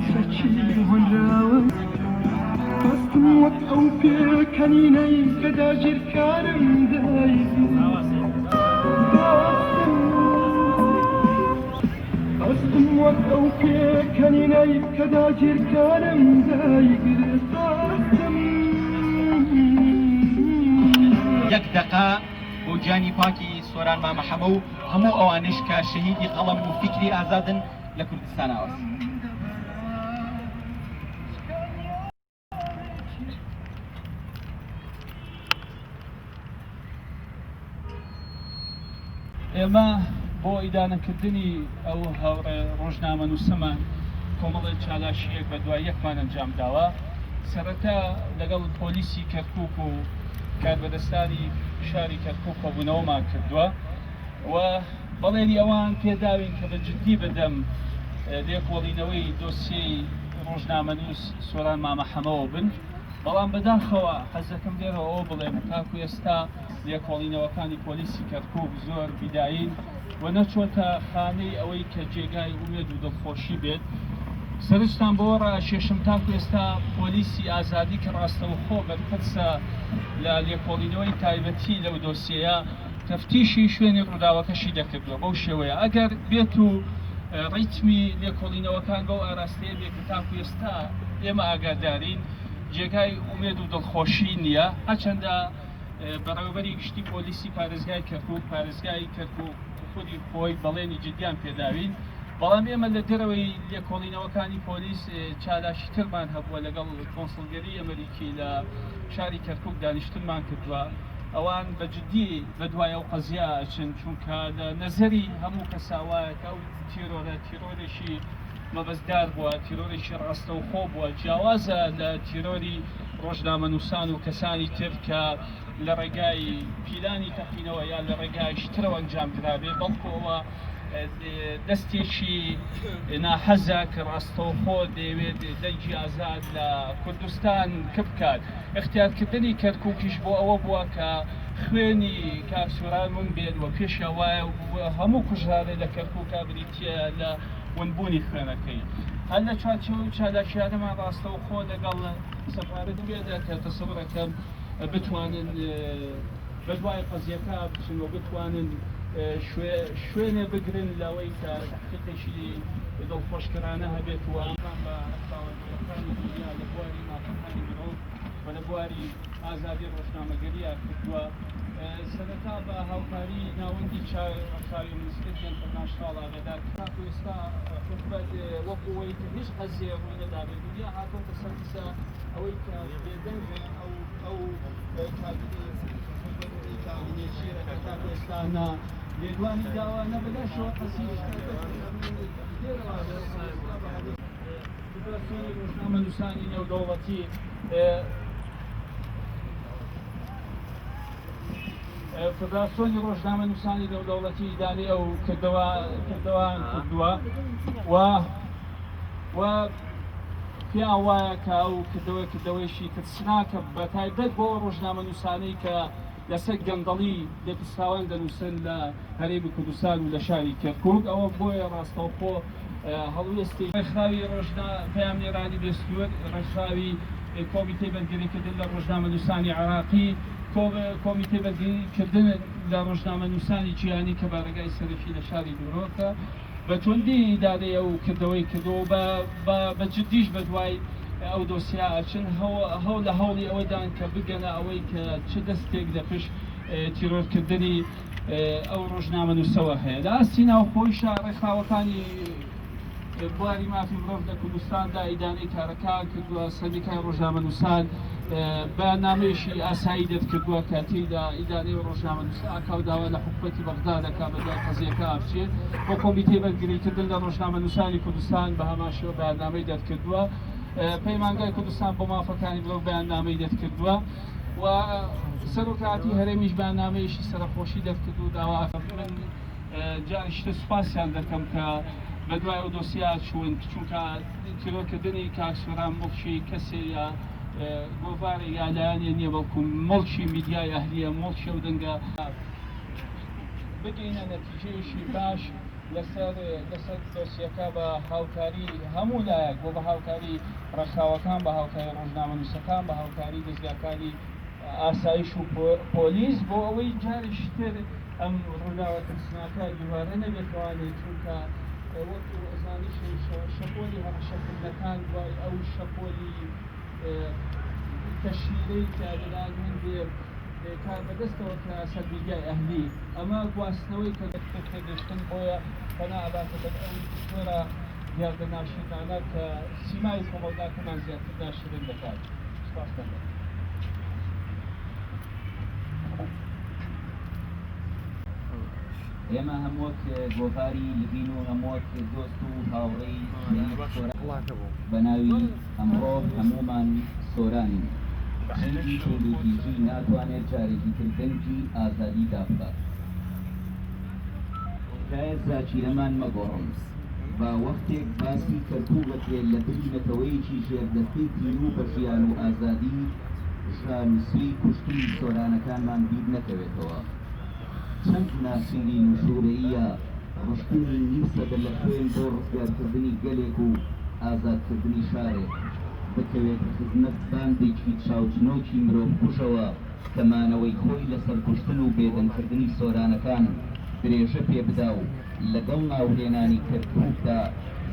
چەکی هۆنراوە هەستم وەک ئەو پێکەنینەی کە داگیرکارم دایگرت هەستم هەستم وەک ئەو پێکەنینەی کە داگیرکارم دایگرت هەستم. یەک دەقە بۆ گیانی پاکی سۆران مامە حەمە و هەموو ئەوانەیش کە شەهیدی قەڵەم و فیکری ئازادن لە کوردستان ئاواز. ئێمە بۆ ئیدانەکردنی ئەو هاوڕێ ڕۆژنامەنووسەمان کۆمەڵێ چالاکییەک بە دوای یەکمان ئەنجام داوە. سەرەتا لەگەڵ پۆلیسی کەرکووک و کاربەدەستانی شاری کەرکووک کۆبوونەوەمان کردووە و بەڵێنی ئەوان پێداوین کە بە جددی بەدەم لێکۆڵینەوەی دۆسیەی ڕۆژنامەنووس سۆران مامە حەمەوە بن، بەڵام بەداخەوە حەزدەکەم لێرەوە ئەوە بڵێم تاکو ئێستا لێکۆڵینەوەکانی پۆلیسی کەرکوک زۆر بیدایین و نەچۆتە خانەی ئەوەی کە جێگای ئومێد و دڵخۆشی بێت. سەرنجتان بەوە ڕائەکێشم تاکو ئێستا پۆلیسی ئازادی کە ڕاستەوخۆ بەرپرسە لە لێکۆڵینەوەی تایبەتی لەو دۆسیەیە تەفتیشی شوێنی ڕووداوەکەشی دەکردووە بەو شێوەیە ئەگەر بێت و ڕیتمی لێکۆڵینەوەکان بەو ئاراستەیە بێت کە تاکو ئێستا ئێمە ئاگادارین جێگای ئومێد و دڵخۆشی نییە هەرچەندە بەڕێوەبەری گشتی پۆلیسی پارێزگای کەرکوک پارێزگای کەرکوک خودی خۆی بەڵێنی جدیان پێداوین، بەڵام ئێمە لە دەرەوەی لێکۆڵینەوەکانی پۆلیس چالاکی ترمان هەبووە لەگەڵ کۆنسڵگەری ئەمەریکی لە شاری کەرکوک دانیشتنمان کردووە، ئەوان بە جدی بەدوای ئەو قەزیە ئەچن، چونکە لە نەزەری هەموو کەسا وایە کە ئەو تیرۆرە تیرۆرێکی مەبەستدار بووە، تیرۆرێکی ڕاستەوخۆ بووە، جیاوازە لە تیرۆری ڕۆژنامەنووسان و کەسانی تر کە لە ڕێگای پیلانی تەقینەوە یا لە ڕێگای شترەوە ئەنجام درابێ، بەڵکو ئەوە دەستێکی ناحەزە کە ڕاستەوخۆ دەیەوێت دەنگی ئازاد لە کوردستان کپ بکات. ئیختیارکردنی کەرکوکیش بۆ ئەوە بووە کە خوێنی کاک سۆران ون بێت و پێشیان وایە هەموو کوژرانێ لە کەرکوکا بریتییە لە ونبوونی خوێنەکەی. هەر لە چوارچێوەی چالاکییانەمان ڕاستەوخۆ لەگەڵ سەفارەت پێدا کە تەسەورەکەم بتوانن بەدوای قەزیەکە بچن و بتوانن شوێنێ بگرن لەوەی کە تەحقیقێکی دڵخۆشکەرانە هەبێت و ئەمان بە ڕێکخراوە گەورەکانی دنیا لە بواری مافەکانی مرۆڤ و لە بواری ئازادی ڕۆژنامەگەرییا کردووە. سەرەتا بە هاوکاری ناوەندی ڕێکخراوی ئەمنستێتی ئینتەرناشناڵ ئاگادار کرا. تاکو ئێستا حکومەت وەکو ئەوەی کە هیچ قەزیەیە ڕووی نەدابێت، دنیا هاتۆتە سەر قسە ئەوەی کە بێدەنگە ئەو ئەو کابینەی کە تاکو ئێستا نە لێدوانی داوە نە بەلاشەوە قەزیەی لێرەوە فیدراسیۆنی ڕۆژنامەنووسانی نێودەوڵەتی فدراسیۆنی ڕۆژنامەنووسانی نێودەوڵەتی ئیدانەی ئەو کردەوە کردەوەیان کردووە و و پێیان وایە کە ئەو کردەوە کردەوەیشی ترسناکە بە تایبەت بۆ ڕۆژنامەنووسانەی کە لەسەر گەندەڵی لێپرسراوان دەنووسن لە هەرێمی کوردستان و لە شاری کەرکووک ئەوە بۆیە ڕاستەوخۆ هەڵوێستی ڕێکخراوی ڕۆژنا پەیامنێرانی بێسنوور، ڕێکخراوی کۆمیتەی بەرگریکردن لە ڕۆژنامەنووسانی عێراقی، کۆمیتەی بەرگریکردن لە ڕۆژنامەنووسانی جیهانی کە بارەگای سەرەکی لە شاری نیویۆرکە، بە توندی ئیدانەی ئەو کردەوەی کردووە و بە جدیش بەدوای ئەو دۆسیە ئەچن، هەوڵ لە هەوڵی ئەوەدان کە بگەنە ئەوەی کە چ دەستێک لە پشت تیرۆرکردنی ئەو ڕۆژنامەنووسەوە هەیە. لە ئاستی ناوخۆیشا ڕێکخراوەکانی بواری مافی مرۆڤ لە کوردستاندا ئیدانەی کارەکان کردووە، سەندیکای ڕۆژنامەنووسان بەیاننامەیەکی ئاسایی دەرکردووە کە تێیدا ئیدانەی ڕۆژنامەنووسان ئەکا و داوا لە حکومەتی بەغدا دەکا بەدوای قەزیەکە بچێت و کۆمیتەی بەرگریکردن لە ڕۆژنامەنووسانی کوردستان بە هەمان شێوە بەیاننامەی دەرکردووە. پەیمانگای کوردستان بۆ مافەکانی مرۆڤ بەیاننامەی دەرکردووە. و سەرۆکایەتی هەرێمیش بەیاننامەیەکی سەرەخۆشی دەرکرد و داوا من جارێکی تر سوپاسیان دەکەم کە بەدوای ئەو دۆسیە چوون، چونکە تیرۆرکردنی کاک سۆران موڵکی کەسێ یا گۆڤارێ یا لایەنێ نییە، بەڵکو موڵکی میدیای ئەهلییە، موڵکی ئەو دەنگە. بگەینە نەتیجەیەکی باش. لەسەر لەسەر دۆسیەکە بە هاوکاری هەموو لایەک بۆ بە هاوکاری ڕێکخراوەکان، بە هاوکاری ڕۆژنامەنووسەکان، بە هاوکاری دەزگاکانی ئاسایش و پۆلیس، بۆ ئەوەی جارێکی تر ئەم ڕووداوە ترسناکە دووبارە نەبێتەوانێ. چونکە وەکو ئەزانیشن شەپۆلی هەڕەشەکردنەکان دوای ئەو شەپۆلی تەشهیرەی کە لەلایەن هەندێک کار بەدەستەوە کرا سەر میدیای ئەهلی، ئەمە گواستنەوەی کە تێگەیشتن، بۆیە پەنا ئەباتە بەر ئەو جۆرە دیاردە ناشرینانە کە سیمای کۆمەڵگاکەمان زیاتر ناشرین دەکات. سوپاستان دەکەم. ئێمە هەم وەک گۆڤاری لڤین و هەم وەک دۆست و هاوڕێی شەهید سۆران بە ناوی ئەمڕۆ هەموومان سۆرانین، چیدی توندوتیژی ناتوانێت جارێکی تر دەنگی ئازادی دابخات. تکایە زاکیرەمان مەگۆڕن. با وەختێک باسی کەرکوک ئەکرێ لە بری نەتەوەیەکی ژێردەستەی تینوو بە ژیان و ئازادی، ژان و سوێی کوشتنی سۆرانەکانمان بیر نەکەوێتەوە. چەند ناشیرین و شورەییە ڕشتنی نیو سەدە لە خوێن بۆ ڕزگارکردنی گەلێک و ئازادکردنی شارێک، بکەوێتە خزمەت باندێکی چاوچنۆکی مرۆڤکوژەوە کە مانەوەی خۆی لەسەر کوشتن و بێدەنگکردنی سۆرانەکان درێژە پێ بدا و لەگەڵ ناوهێنانی کەرکوکدا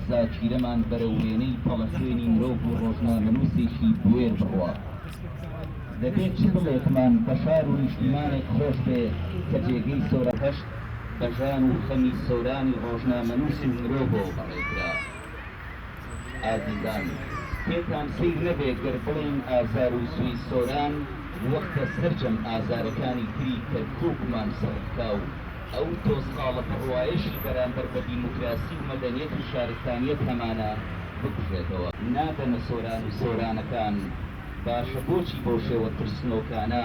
زاکیرەمان بەرەو وێنەی پەڵە خوێنی مرۆڤ و ڕۆژنامەنووسێکی بوێر بڕوا. دەبێ چ دڵێکمان بە شار و نیشتیمانێک خۆش بێ کە جێگەی سۆران هەشت بە ژان و خەمی سۆرانی ڕۆژنامەنووس و مرۆڤەوە بەڕێکرا. ئازیزان پێتان سەیر نەبێ گەر بڵێین ئازار و سوێی سۆران وەختە سەرجەم ئازارەکانی تری کەرکوکمان سڕ بکا و ئەو تۆزقاڵە بڕوایەشی بەرامبەر بە دیموکراسی و مەدەنیەت و شارستانیەت هەمانە بکوژێتەوە. نادەنە سۆران و سۆرانەکان، باشە بۆچی بەو شێوە ترسنۆکانە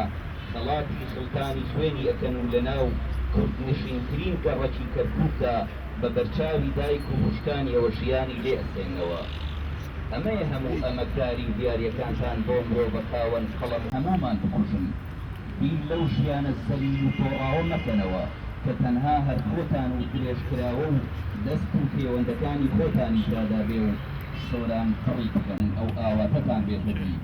خەڵاتی خڵتانی خوێنی ئەکەن و لەناو کوردنشینترین گەڕەکی کەرکوکدا بە بەرچاوی دایک و خوشکانیەوە ژیانی لێ ئەسێننەوە؟ ئەمەیە هەموو ئەمەکداری و دیاریەکانتان بۆ مرۆڤە خاوەن قەڵەم؟ هەموومان بکوژن، بیر لەو ژیانە زەلیل و دۆڕاوە مەکەنەوە کە تەنها هەر خۆتان و درێژکراوە و دەست و پێوەندەکانی خۆتانی تیادا بێ و سۆران پڕی بکەن ئەو ئاواتەتان بێتە دی.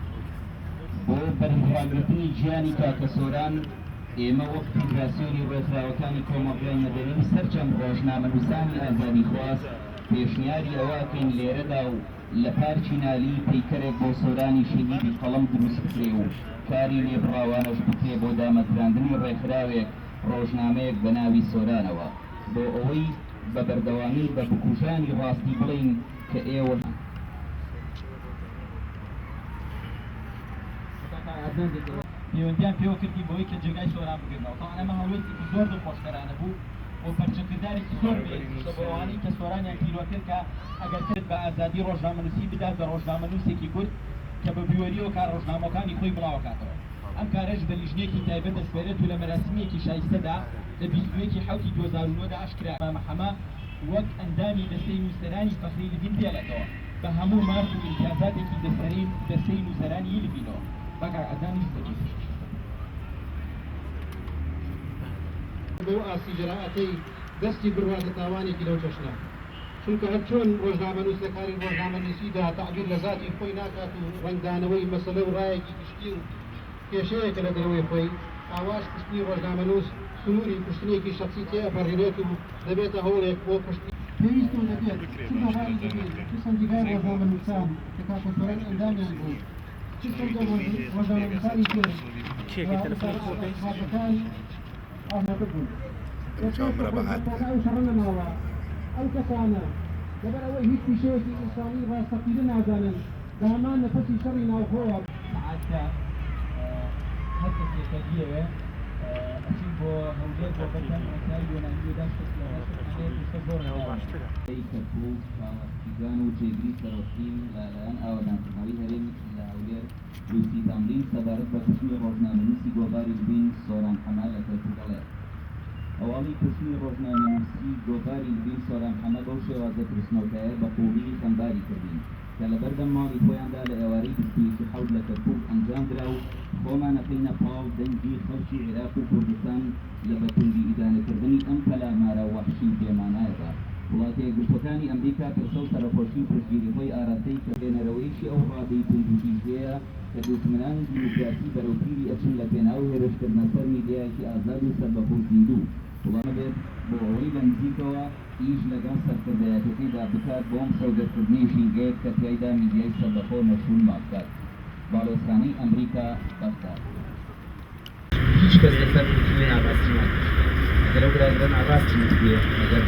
بۆ بەرزڕاگرتنی گیانی کاکە سۆران ئێمە وەک فیدراسیۆنی ڕێکخراوەکانی کۆمەڵگای مەدەنی و سەرجەم ڕۆژنامەنووسانی ئازادیخواز پێشنیاری ئەوە ئەکەین لێرەدا و لە پارکی نالی پەیکەرێک بۆ سۆرانی شەهیدی قەڵەم دروست بکرێ و کاری لێبڕاوانەش بکرێ بۆ دامەزراندنی ڕێکخراوێک ڕۆژنامەیەک بە ناوی سۆرانەوە بۆ ئەوەی بە بەردەوامی بە بکوژانی ڕاستی بڵێین کە ئێوە پەیوەندیان پێوە کردین بەوەی کە جێگای سۆران بگرنەوە. تەبعەن ئەمە هەڵوێستێکی زۆر دڵخۆشکەرانە بوو و پەرچەکردارێکی زۆر بەهێزیشە بۆ ئەوانەی کە سۆرانیان تیرۆر کرد کە ئەگەر کەس بە ئازادی ڕۆژنامەنووسی بدات بە ڕۆژنامەنووسێکی کورد کە بە بوێرییەوە کار ڕۆژنامەکانی خۆی بڵاوەکاتەوە. ئەم کارەش بە لیژنەیەکی تایبەت دەسپێرێت و لە مەراسمیەکی شایستەدا لە 21 ی حەوتی 2009 دا ئاشکرا مامە حەمە وەک ئەندامی دەستەی نووسەرانی فەخری لڤین بێڵێتەوە بە هەموو ماف و ئیمتیازاتێکی دەستەی دەستەی نووسەرانی ی لڤینەوە. با کاک عەدنانیش بەجێ پێشکەشی بکات. بەو ئاستی جەرائەتەی دەستی بڕواتە تاوانێکی لەو چەشنە. چونکە هەر چۆن ڕۆژنامەنووس لە کاری ڕۆژنامەنووسیدا تەعبیر لە زاتی خۆی ناکات و ڕەنگدانەوەی مەسەلە و ڕایەکی گشتی و کێشەیەکە لە دەرەوەی خۆی، ئاواش کوشتنی ڕۆژنامەنووس سنووری کوشتنێکی شەخسی تێئەپەڕینێت و دەبێتە هەوڵێک بۆ کوشتنی پێویستە و دەبێت چ گۆڤاری لڤین، چ سەندیکای ڕۆژنامەنووسان کە کاکە سۆران ئەندامیان بوو، چ سەرجەم ڕۆژنامەنووسانی تر و ئیدارە ئازادیخوازەکان ئاشنا بوون. ئێستاش کە خۆشبەختانە ئەو شەڕە نەماوە، ئەو کەسانە لەبەر ئەوەی هیچ پیشەیەکی ئینسانی ڕاستەقینە نازانن، بە هەمان نەفەسی شەڕی ناوخۆوە، سەعات 10 هەر کەسێک کە بیەوێ ئەچین بۆ هەولێر بۆ بەردەم ڕێکخراوی یۆنامی و داشتێک لە نەخۆشخانەیە پێشتر زۆر ڕێکخراوە. کەرکوک، کاوە سیگان و جێگری سەرۆک تیم لە لایەن ئاوەدانکردنەوەی هەرێم لە هەولێر لوسی تامرین سەبارەت بە کوشتنی ڕۆژنامەنووسی گۆڤاری لڤین سۆران حەمە لە کەرکوک دەڵێت، هەواڵی کوشتنی ڕۆژنامەنووسی گۆڤاری لڤین سۆران حەمە بەو شێوازە ترسنۆکایە بە قووڵی خەمباری کردین کە لەبەردەم ماڵی خۆیاندا لە ئێوارەی 21 ی حەوت لە کەرکوک ئەنجامدرا و خۆمان ئەخەینە پاڵ دەنگی خەڵکی عیراق و کوردستان لە بە توندی ئیدانەکردنی ئەم پەلامارە وەحشی و بێمانایەدا. وڵاتە یەکگرتووەکانی ئەمریکا پرسە و سەرەخۆشی و پشتگیری خۆی ئاراستەی هێنەرەوەیشی ئەو ڕادەی توندوتیژیەیە کە دوژمنانی دیموکراسی بەرەو پیری ئەچن لە پێناو هێرشکردنە سەر میدیایەکی ئازاد و سەربەخۆ و زیندوو. وڵات بێت بۆ ئەوەی لە نزیکەوە ئیش لەگەڵ سەرکردایەتیەکەیدا بکات بۆ مسۆگەرکردنی ژینگەیەک کە تیایدا میدیای سەربەخۆ نەشونما بکات. باڵیۆزخانەی ئەمریکا، بەغداد. هیچ کەس لەسەر وتنی ناڕاستی ناکوژرێت، ئەگەر ئەو برادەرە ناڕاستی وتبێ، ئەگەر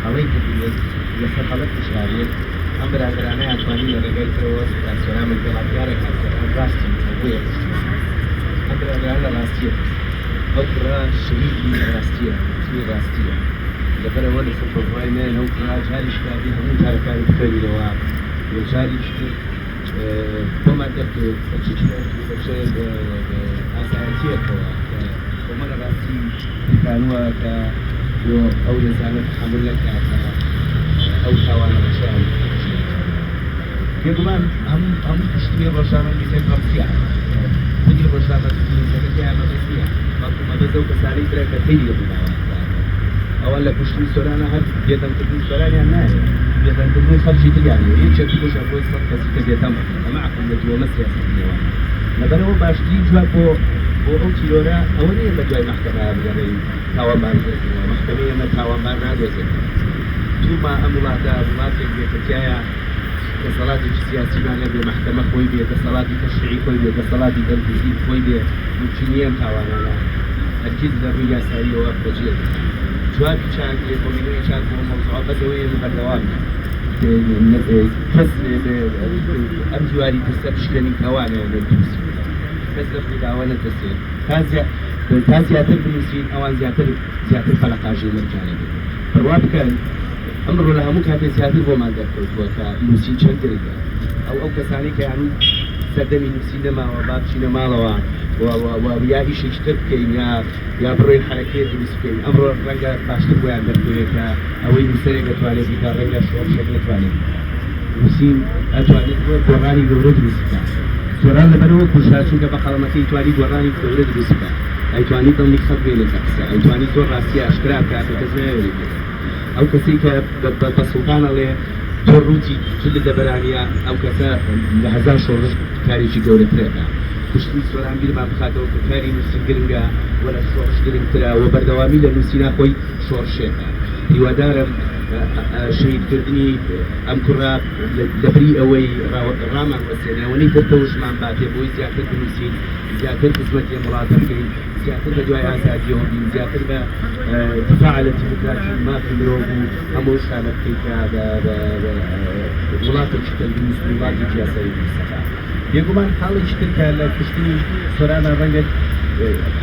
هەڵەی کردبێت، لەسەر هەڵە کوژرابێت، ئەم برادەرانەیان توانی لە ڕێگای ترەوە سۆران بەڵام دیارە کاک سۆران ڕاستی وتوە بۆیە کوشتویانە. ئەم برادەرانە لە ڕاستیە ترسن. ئەو کوڕە شەهیدی ڕاستیە، وتنی ڕاستیە. لەبەرئەوە لەسەر بڕوای من ئەو کوڕە جاریش کابێ هەموو وتارەکانی بخوێنینەوە و جاریش تر بۆمان دەرکەوێت بە چ جورئەت و بە چ ئازایەتیەکەوە کە کۆمەڵە ڕاستی پێکانوە کە بۆ ئەو هێزانە تەحەمول نەکا کە ئەو تاوانە ڕەشەیان بکوژێت. بێگومان هەموو کوشتنی ڕۆژنامەنووسێک ڕەمزیە، خودی ڕۆژنامەنووسەکە تێیا مەبەست نییە، بەڵکو مەبەست ئەو کەسانەی ترە کە سەیری ڕووداوە ئەکەن. ئەوان لە کوشتنی سۆرانە هەر بێدەنگکردنی سۆرانیان ناوێ، بێدەنگکردنی خەڵکی تریان ئەوێ، یەکێک بکوژە بۆی سەت کەسی تر بێدەنگ بکەن، ئەمە عەقڵیەت و ئەمە سیاسەتی ئەوانە. لەبەرئەوە باشترین جواب بۆ بۆ ئەو تیرۆرە ئەوە نییە بە دوای مەحکەمەیا بگەڕێین تاوانبار بدۆزینەوە، مەحکەمەی ئێمە تاوانبار نادۆزێتەوە. توما ئەم وڵاتە وڵاتێک بێ کە تیایا دەسەڵاتێکی سیاسیمان هەبێ، مەحکەمە خۆی بێ، دەسەڵاتی تەشریعی خۆی بێ، دەسەڵاتی تەنفیزی خۆی بێ، مومکین نییە ئەم تاوانانە هەرگیز لە ڕووی یاساییەوە بەجێ بێت. جوابی چاک، لێکۆڵینەوەی چاک بۆ ئەم مەوزوعە بەس ئەوەیە ئێمە بەردەوام بین. کەس ئەم دیواری ترسە بشکێنین کە ئەوانەیان دروستی کردووە. کەس لەم ڕووداوە نەترسێت. تا زیاتر بنووسین ئەوان زیاتر زیاتر پەلەقاژەی مەرگیان ئەبێت. بڕوا بکەن ئەمڕۆ لە هەموو کاتێ زیاتر بۆمان دەرکەوتووە کە نووسین چەند گرنگە. ئەو ئەو کەسانەی کە یان سەردەمی نووسین نەماوە با بچینە ماڵەوە و و یا ئیشێکی تر بکەین یا یا بڕۆین حەرەکەیەک دروست بکەین. ئەمڕۆ ڕەنگە باشتر بۆیان دەرکەوێت کە ئەوەی نووسەرێک ئەتوانێت بیکات ڕەنگە شۆڕشێک نەتوانێت بیکات. نووسین ئەتوانێت گۆڕانی گەورە دروست بکات. سۆران لەبەرئەوە کوژرا چونکە بە قەڵەمەکەی توانی گۆڕانی گەورە دروست بکات. ئەیتوانی دڵنی خەڵک بێنێتە قسە. ئەیتوانی زۆر ڕاستی ئاشکرا بکات کە کەس نایەوێت بڵێ. ئەو کەسەی کە بە سوڵتان ئەڵێ تۆ ڕووتی جلت لەبەرانیە ئەو کەسە لە هەزار شۆڕش کارێکی گەورەتر ئەکا. کوشتنی سۆران بیرمان بخاتەوە کە کاری نووسین گرنگە و لە شۆڕش گرنگترە و بەردەوامی لە نووسینا خۆی شۆڕشێکە. هیوادارم شەهیدکردنی ئەم کوڕە لەبری ئەوەی ڕامان وەستێنێ ئەوەنەی تر تەوژمان باتێ بۆی زیاتر بنووسین، زیاتر خزمەتی ئەم وڵاتە بکەین، زیاتر بە دوای ئازادیەوە بین، زیاتر بە دیفاع لە دیموکراتی و مافی مرۆڤ و هەموو ئەو شتانە بکەین کە وڵاتێکی تەندروست و وڵاتێکی یاسایی دروست دەکات. بێگومان خاڵێکی تر کە لە کوشتنی سۆرانا ڕەنگە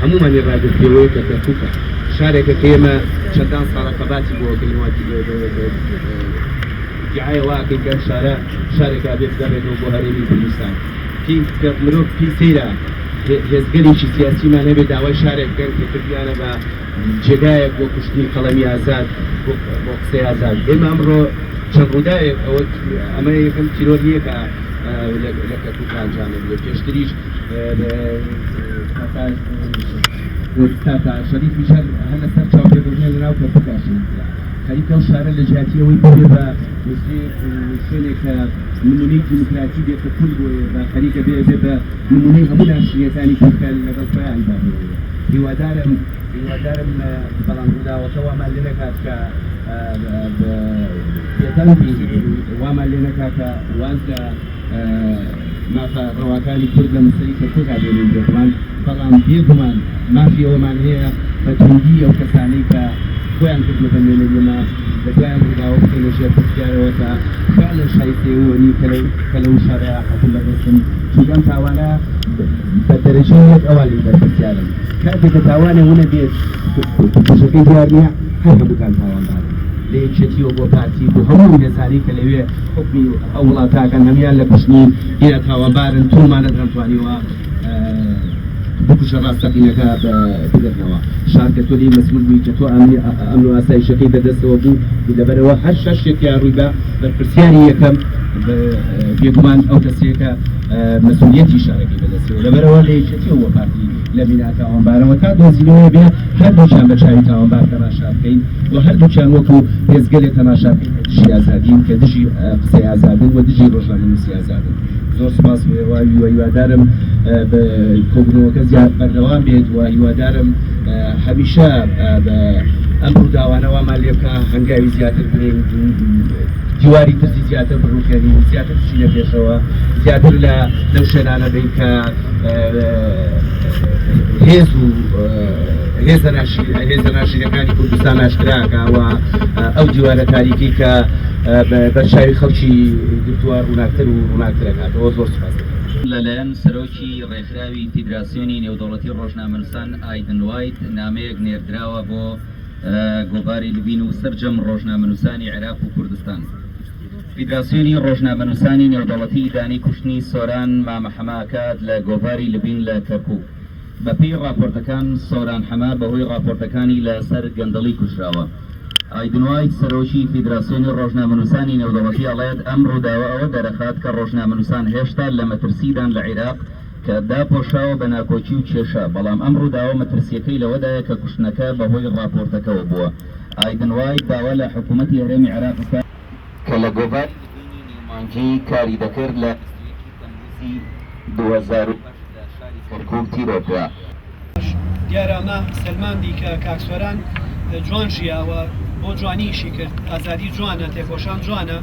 هەموومانی ڕاگرتبێ ئەوەیە کە کەرکووکە شارێکە کە ئێمە چەندان ساڵە خەباتی بۆ ئەکەین و ئیدیعای ئەوە ئەکەین کە ئەم شارە شارێکە ئەبێ بگەڕێتەوە بۆ هەرێمی کوردستان. پێی کە مرۆڤ پێی سەیرە هێزگەلێکی سیاسیمان هەبێ داوای شارێک بکەن کە کردویانە بە جێگایەک بۆ کوشتنی قەڵەمی ئازاد بۆ قسەی ئازاد. ئێمە ئەمڕۆ چەند ڕووداوێک ئەوە ئەمە یەکەم تیرۆر نییە کە لە کەرکووک ئەنجام دەدرێت پێشتریش تاتا شەریفیش هەر لەسەر چاوپێکەوتنێک لەناو کەرکووکا شەهید کرا. خەریکە ئەو شارە لە جیاتی ئەوەی ببێ بە شوێنێک کە نموونەی دیموکراتی بێ کە کورد بۆیە بە خەریکە بێ بێ بە نموونەی هەموو ناشرینیەکانی کورد کە لەگەڵ خۆیان بەڕێوەیە. هیوادارم هیوادارم بەڵام ڕووداوەکە وامان لێ نەکات کە بێدەنگ بین، وامان لێ نەکات کە واز لە مافە ڕەواکانی کورد لە مەسەلەی کەرکوکا بێنین. بێگومان بەڵام بێگومان مافی ئەوەمان هەیە بە توندی ئەو کەسانەی کە خۆیان کردووە بە نوێنەری ئێمە لە دوای ئەم ڕووداوە بخەینە ژێر پرسیارەوە کە فعلا شایستەی ئەوە نین کە لەو شارە حوکم بەدەستن، چونکە ئەم تاوانە بە دەرەجەی یەک ئەوان لێی بەرپرسیارن. کاتێک کە تاوانێ ونەبێت بکوژەکەی دیار نییە هەر هەمووتان تاوانبارن، لە یەکێتیەوە بۆ پارتی بۆ هەموو ئەو هێزانەی کە لەوێ حوکمی ئەو وڵاتە ئەکەن هەموویان لە کوشتنی ئێرە تاوانبارن، تۆمان نەتانتوانیوە بکوژە ڕاستەقینەکە بگرنەوە. شار کە تۆ لێی مەسئول بووی، کە تۆ ئەمن و ئاسایشەکەی بەدەستەوە بوو، لەبەرئەوە هەر شەشێک تیا ڕوویبا بەرپرسیاری یەکەم بێگومان ئەو کەسەیە کە مەسئولیەتی شارەکەی بەدەستەوە. لەبەرئەوە لە یەکێتیەوە بۆ پارتی لە بینا تاوانبارەوە تا دۆزینەوەی بێ هەردووکیان بە چاوی تاوانبار تەماشا بکەین و هەردووکیان وەکو هێزگەلێ تەماشا بکەین کە دژی ئازادین، کە دژی قسەی ئازادن و دژی ڕۆژنامەنووسی ئازادن. زۆر سوپاس بۆ ئێوە، هیوادارم کۆبوونەوەکە زیاد بەردەوام بێت و هیوادارم هەمیشە ئەم ڕووداوانە وامان لێ بکا هەنگاوی زیاتر بنێین، دیواری ترسی زیاتر بڕوخێنین، زیاتر بچینە پێشەوە، زیاتر لە لەو شوێنانە بین کە هێز و هێزە ناشرینەکانی کوردستان ئاشکراکە و ئەو دیوارە تاریکی کە بەرچاوی خەڵکی گرتووە ڕووناکتر و ڕووناکترەکاتەوە. زۆر سوپاس. لەلایەن سەرۆکی ڕێکخراوی فیدراسیۆنی نێودەوڵەتی ڕۆژنامەنووسان ئایدن وایت نامەیەک نێردراوە بۆ گۆڤاری لڤین و سەرجەم ڕۆژنامەنووسانی عێراق و کوردستان. فیدراسیۆنی ڕۆژنامەنووسانی نێودەوڵەتی ئیدانەی کوشتنی سۆران مامە حەمە ئەکات لە گۆڤاری لڤین لە کەرکوک. بەپێی ڕاپۆرتەکان سۆران حەمە بەهۆی ڕاپۆرتەکانی لە سەر گەندەڵی کوژراوە. ئایدن وایت سەرۆکی فیدراسیۆنی ڕۆژنامەنووسانی نێودەوڵەتی ئەڵێت ئەم ڕووداوە ئەوە دەرەخات کە ڕۆژنامەنووسان هێشتا لە مەترسیدان لە عیراق کە داپۆشاوە بە ناکۆکی و کێشە، بەڵام ئەم ڕووداوە مەترسییەکەی لەوەدایە کە کوشتنەکە بەهۆی ڕاپۆرتەکەوە بووە. ئایدن وایت داوا لە حکوومەتی هەرێمی عێراق بکات، کە لە گۆڤاری لڤینی نیومانگی کاری دەکرد لە 21 ی تەمموزی 2008 لە شاری کەرکووک تیرۆر کرا. دیارە ئەمە سەلماندی کە کاک سۆران جوان ژیا و بۆ جوانی ئیشی کرد، ئازادی جوانە، تێکۆشان جوانە،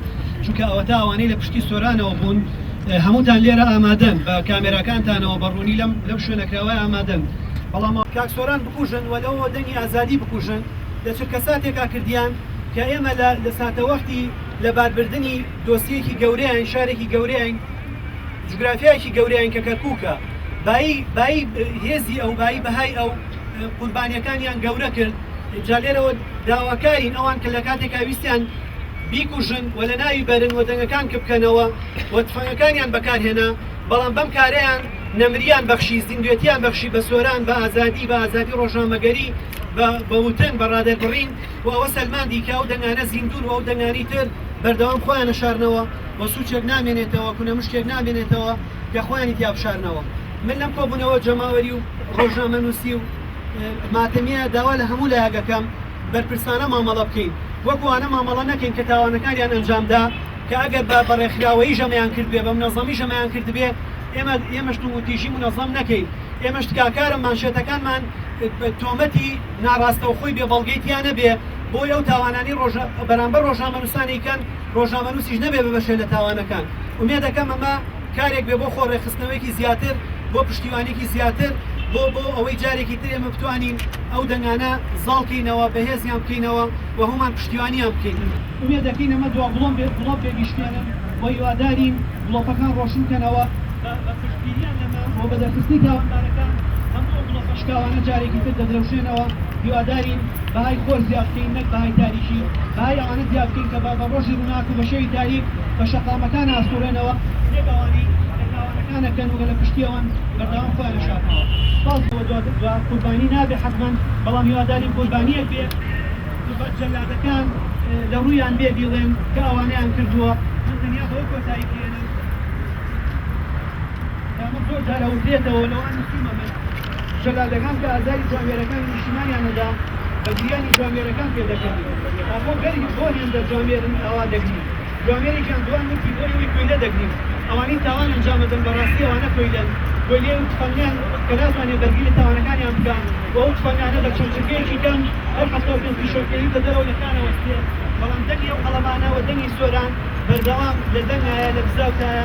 چونکە ئەوەتا ئەوانەی لە پشتی سۆرانەوە بوون هەمووتان لێرە ئامادەن بە کامێراکانتانەوە بە ڕوونی لەم لەم شوێنەکراوە ئامادەن، بەڵام کاک سۆران بکوژن و لەوەوە دەنگی ئازادی بکوژن لە چرکەساتێکا کردیان کە ئێمە لە لە ساتەوەختی لەباربردنی دۆسیەیەکی گەورەین، شارێکی گەورەین، جوگرافیایەکی گەورەین کە کەرکوکە، بایی بایی هێزی ئەو بایی بەهای ئەو قوربانیەکانیان گەورە کرد، جا لێرەوە داواکارین ئەوان کە لە کاتێکا ویستیان بیکوژن و لە ناوی بەرن و دەنگەکان کپکەنەوە و تفەنگەکانیان بەکارهێنا، بەڵام بەم کارەیان نەمریان بەخشی، زیندوێتیان بەخشی بە سۆران، بە ئازادی، بە ئازادی ڕۆژنامەگەری، بە بە وتن، بە ڕادەربڕین و ئەوە سەلماندی کە ئەو دەنگانە زیندوون و ئەو دەنگانی تر بەردەوام خۆیان ئەشارنەوە و سوچێک نامێنێتەوە، کونە مشکێک نامێنێتەوە کە خۆیانی تیا بشارنەوە. من لەم کۆبوونەوە جەماوەری و ڕۆژنامەنووسی و ماتەمییە داوا لە هەموو لایەک ئەکەم بەرپرسانە مامەڵە بکەین، وەکو ئەوانە مامەڵە نەکەین کە تاوانەکانیان ئەنجامدا، کە ئەگەر بە بە ڕێکخراوەییش ئەمەیان کردبێ، بە مونەزەمیش ئەمەیان کردبێ، ئێمە ئێمەش توندوتیژی مونەزەم نەکەین، ئێمەش تکاکارم مانشێتەکانمان تۆمەتی ناڕاستەوخۆی بێ بەڵگەی تیا نەبێ، بۆی ئەو تاوانانەی ڕۆژ بەرامبەر ڕۆژنامەنووسان ئەیکەن، ڕۆژنامەنووسیش نەبێ بە بەشێ لە تاوانەکان. ئومێد ئەکەم ئەمە کارێک بێ بۆ خۆ ڕێکخستنەوەیەکی زیاتر، بۆ پشتیوانیەکی زیاتر، بۆ بۆ ئەوەی جارێکی تر ئێمە بتوانین ئەو دەنگانە زاڵ کەینەوە، بەهێزیان بکەینەوە و هەموومان پشتیوانیان بکەین. ئومێد ئەکەین ئەمە دوا گڵۆپ بێ، گڵۆپ بێ بیشکێنن و هیوادارین گڵۆپەکان ڕۆشن کەنەوە. بە بە پشتگیریان لەمە و بە دەرخستنی تاوانبارەکان هەموو ئەو گڵۆپە شکاوانە جارێکی تر دەدرەوشێنەوە. هیوادارین بەهای خۆر زیاد بکەین نەک بەهای تاریکی، بەهای ئەوانە زیاد بکەین کە بە بە ڕۆژی ڕووناک و بە شەوی تاریک بە شەقامەکان ئاسوڕێنەوە نەک ئەوانەی کە تاوانەکان ئەکەن و لە پشتی ئەوان بەردەوام خۆیان ئەشارنەوە. سوپاس بۆ دوا دوا قوربانی نابێ حەتمەن بەڵام هیوادارین قوربانیەک بێ قوربا جەلادەکان لە ڕوویان بێ بیڵێن کە ئەوانەیان کردووە. من تەنیا بەوە کۆتایی پێێنم کە ئەمە زۆر جار ئەوترێتەوە لەوان نووسیومە من جەلادەکان کە ئازاری جوامێرەکانی نیشتیمانیان ئەدا بە گریانی جوامێرەکان پێدەکەنن. ئاخۆ گەر بۆ هێندە جوامێرن ئاوا دەگرین؟ جوامێرێکیان دوان وتی بۆ ئێوەی کۆیلە دەگرین. ئەوانەی تاوان ئەنجام ئەدەن بەڕاستی ئەوانە کۆیلەن. کۆیلەی ئەو تفەنگەن کە ناتوانێ بەرگری لە تاوانەکانیان بکا و ئەو تفەنگانە بە چەند چرکەیەکی کەم هەر 75 فیشەکەی لە دەرەوە لە کانەوە ئەستێ. بەڵام دەنگی ئەو قەڵەمانە و دەنگی سۆران بەردەوام لە دەنگایە لە بزاوتایە.